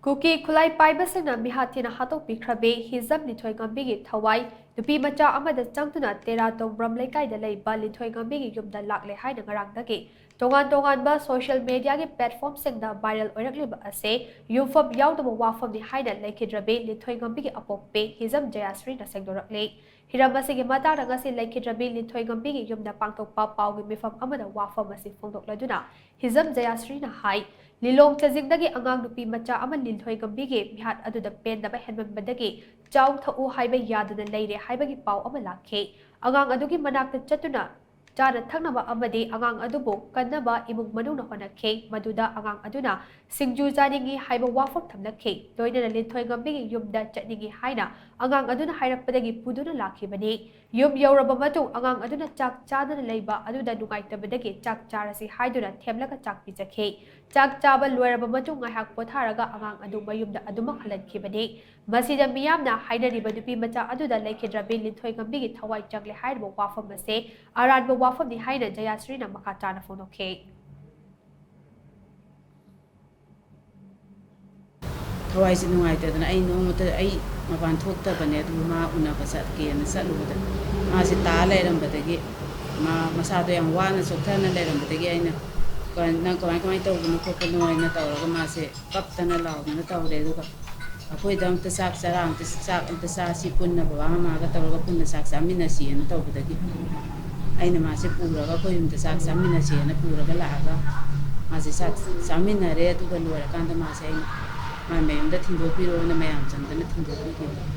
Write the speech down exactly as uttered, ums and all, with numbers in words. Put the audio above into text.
ꯀꯨꯀꯤ ꯈꯨꯠꯂꯥꯏ ꯄꯥꯏꯕꯁꯤꯡꯅ ꯃꯤꯍꯥꯠ ꯊꯤꯅ ꯍꯥꯠꯇꯣꯛꯄꯤꯈ꯭ꯔꯕꯤ ꯍꯤꯖꯝ ꯂꯤꯟꯊꯣꯏꯉꯝꯕꯤꯒꯤ ꯊꯋꯥꯏ ꯅꯨꯄꯤ ꯃꯆꯥ ꯑꯃꯗ ꯆꯪꯗꯨꯅ ꯇꯦꯔꯥ ꯇꯣꯡꯕ꯭ꯔꯝ ꯂꯩꯀꯥꯏꯗ ꯂꯩꯕ ꯂꯤꯟꯊꯣꯏꯉꯝꯕꯤꯒꯤ ꯌꯨꯝꯗ ꯂꯥꯛꯂꯦ ꯍꯥꯏꯅ ꯉꯔꯥꯡꯗꯒꯤ ꯇꯣꯉꯥꯟ ꯇꯣꯉꯥꯟꯕ social mediaꯒꯤ platformꯁꯤꯡꯗ viral ꯑꯣꯏꯔꯛꯂꯤꯕ ꯑꯁꯤ ꯌꯨꯝꯐꯝ ꯌꯥꯎꯗꯕ ꯋꯥꯐꯝꯅꯤ ꯍꯥꯏꯅ ꯂꯩꯈꯤꯗ꯭ꯔꯕꯤ ꯂꯤꯟꯊꯣꯏꯉꯝꯕꯤꯒꯤ ꯑꯄꯣꯛꯄꯤ ꯍꯤꯖꯝ ꯖꯌꯥꯁ꯭ꯔꯤꯅ ꯁꯦꯡꯗꯣꯔꯛꯂꯤ꯫ ꯍꯤꯔꯝ ꯑꯁꯤꯒꯤ ꯃꯇꯥꯡꯗ ꯉꯁꯤ ꯂꯩꯈꯤꯗ꯭ꯔꯕꯤ ꯂꯤꯟꯊꯣꯏꯉꯝꯕꯤꯒꯤ ꯌꯨꯝꯗ ꯄꯥꯡꯊꯣꯛꯄ ꯄꯥꯎꯒꯤ ꯃꯤꯐꯝ ꯑꯃꯗ ꯋꯥꯐꯝ ꯑꯁꯤ ꯐꯣꯡꯗꯣꯛꯂꯗꯨꯅ ꯍꯤꯖꯝ ꯖꯌꯥꯁ꯭ꯔꯤꯅ ꯍꯥꯏ, ꯂꯤꯂꯣꯡ ꯆꯥꯖꯤꯡꯗꯒꯤ ꯑꯉꯥꯡ ꯅꯨꯄꯤ ꯃꯆꯥ ꯑꯃ ꯂꯤꯟꯊꯣꯏꯉꯝꯕꯤꯒꯤ ꯃꯤꯍꯥꯠ ꯑꯗꯨꯗ ꯄꯦꯟꯗꯕ ꯍꯦꯟꯃꯟꯕꯗꯒꯤ ꯆꯥꯎ ꯊꯛꯎ ꯍꯥꯏꯕ ꯌꯥꯗꯅ ꯂꯩꯔꯦ ꯍꯥꯏꯕꯒꯤ ꯄꯥꯎ ꯑꯃ ꯂꯥꯛꯈꯤ꯫ ꯑꯉꯥꯡ ꯑꯗꯨꯒꯤ ꯃꯅꯥꯛꯇ ꯆꯠꯇꯨꯅ ꯆꯥꯅ ꯊꯛꯅꯕ ꯑꯃꯗꯤ ꯑꯉꯥꯡ ꯑꯗꯨꯕꯨ ꯀꯟꯅꯕ ꯏꯃꯨꯡ ꯃꯅꯨꯡꯅ ꯍꯣꯠꯅꯈꯤ꯫ ꯃꯗꯨꯗ ꯑꯉꯥꯡ ꯑꯗꯨꯅ ꯁꯤꯡꯖꯨ ꯆꯥꯅꯤꯡꯏ ꯍꯥꯏꯕ ꯋꯥꯐꯝ ꯊꯝꯂꯛꯈꯤ꯫ ꯂꯣꯏꯅꯅ ꯂꯤꯟꯊꯣꯏꯉꯝꯕꯤꯒꯤ ꯌꯨꯝꯗ ꯆꯠꯅꯤꯡꯏ ꯍꯥꯏꯅ ꯑꯉꯥꯡ ꯑꯗꯨꯅ ꯍꯥꯏꯔꯛꯄꯗꯒꯤ ꯄꯨꯗꯨꯅ ꯂꯥꯛꯈꯤꯕꯅꯤ꯫ ꯌꯨꯝ ꯌꯧꯔꯕ ꯃꯇꯨꯡ ꯑꯉꯥꯡ ꯑꯗꯨꯅ ꯆꯥꯛ ꯆꯥꯗꯅ ꯂꯩꯕ ꯑꯗꯨꯗ ꯅꯨꯡꯉꯥꯏꯇꯕꯗꯒꯤ ꯆꯥꯛ ꯆꯥꯔꯁꯤ ꯍꯥꯏꯗꯨꯅ ꯊꯦꯝꯂꯒ ꯆꯥꯛ ꯄꯤꯖꯈꯤ꯫ ꯆꯥꯛ ꯆꯥꯕ ꯂꯣꯏꯔꯕ ꯃꯇꯨꯡ ꯉꯥꯏꯍꯥꯛ ꯄꯣꯊꯥꯔꯒ ꯑꯉꯥꯡ ꯑꯗꯨ ꯃꯌꯨꯝꯗ ꯑꯗꯨꯃꯛ ꯍꯜꯍꯟꯈꯤꯕꯅꯤ꯫ ꯃꯁꯤꯗ ꯃꯤꯌꯥꯝꯅ ꯍꯥꯏꯅꯔꯤꯕ ꯅꯨꯄꯤ ꯃꯆꯥ ꯑꯗꯨꯗ ꯂꯩꯈꯤꯗ꯭ꯔꯕꯤ ꯂꯤꯟꯊꯣꯏꯉꯝꯕꯤꯒꯤ ꯊꯋꯥꯏ ꯆꯪꯂꯦ ꯍꯥꯏꯔꯤꯕ ꯋꯥꯐꯝ ꯑꯁꯤ ꯑꯔꯥꯟꯕ ꯋꯥꯐꯝꯅꯤ ꯍꯥꯏꯅ ꯖꯌꯥꯁ꯭ꯔꯤꯅ ꯃꯈꯥ ꯇꯥꯅ ꯐꯣꯡꯗꯣꯛꯈꯤ꯫ ꯊꯋꯥꯏꯁꯦ ꯅꯨꯡꯉꯥꯏꯇꯗꯅ ꯑꯩ ꯅꯣꯡꯃꯇ ꯑꯩ ꯃꯄꯥꯟ ꯊꯣꯛꯇꯕꯅꯦ꯫ ꯑꯗꯨꯕꯨ ꯃꯥ ꯎꯅꯕ ꯆꯠꯀꯦꯅ ꯆꯠꯂꯨꯕꯗ ꯃꯥꯁꯦ ꯇꯥ ꯂꯩꯔꯝꯕꯗꯒꯤ, ꯃꯥ ꯃꯁꯥꯗꯣ ꯌꯥꯝ ꯋꯥꯅ ꯆꯣꯛꯊꯅ ꯂꯩꯔꯝꯕꯗꯒꯤ ꯑꯩꯅ, "ꯀ-, ꯅꯪ ꯀꯃꯥꯏ ꯀꯃꯥꯏ ꯇꯧꯕꯅꯣ ꯈꯣꯠꯄꯅꯣ?" ꯍꯥꯏꯅ ꯇꯧꯔꯒ ꯃꯥꯁꯦ ꯀꯞꯇꯅ ꯂꯥꯎꯗꯅ ꯇꯧꯔꯦ꯫ ꯑꯗꯨꯒ ꯑꯩꯈꯣꯏꯗ ꯑꯝꯇ ꯆꯥꯛ ꯆꯔꯥ ꯑꯝꯇ, ꯆꯥꯛ ꯑꯝꯇ ꯆꯥꯁꯤ ꯄꯨꯟꯅ, ꯕꯕꯥ ꯃꯃꯥꯒ ꯇꯧꯔꯒ ꯄꯨꯟꯅ ꯆꯥꯛ ꯆꯥꯃꯤꯟꯅꯁꯤꯅ ꯇꯧꯕꯗꯒꯤ ꯑꯩꯅ ꯃꯥꯁꯦ ꯄꯨꯔꯒ ꯑꯩꯈꯣꯏ ꯌꯨꯝꯗ ꯆꯥꯛ ꯆꯥꯃꯤꯟꯅꯁꯦꯅ ꯄꯨꯔꯒ ꯂꯥꯛꯑꯒ ꯃꯥꯁꯦ ꯆꯥꯛ ꯆꯥꯃꯤꯟꯅꯔꯦ꯫ ꯑꯗꯨꯒ ꯂꯣꯏꯔꯀꯥꯟꯗ ꯃꯥꯁꯦ ꯑꯩꯅ ꯃꯥ ꯃꯌꯨꯝꯗ ꯊꯤꯟꯗꯣꯛꯄꯤꯔꯣꯅ ꯃꯌꯥꯝ ꯆꯪꯗꯅ ꯊꯤꯟꯗꯣꯛꯄꯤꯈꯤꯕ꯫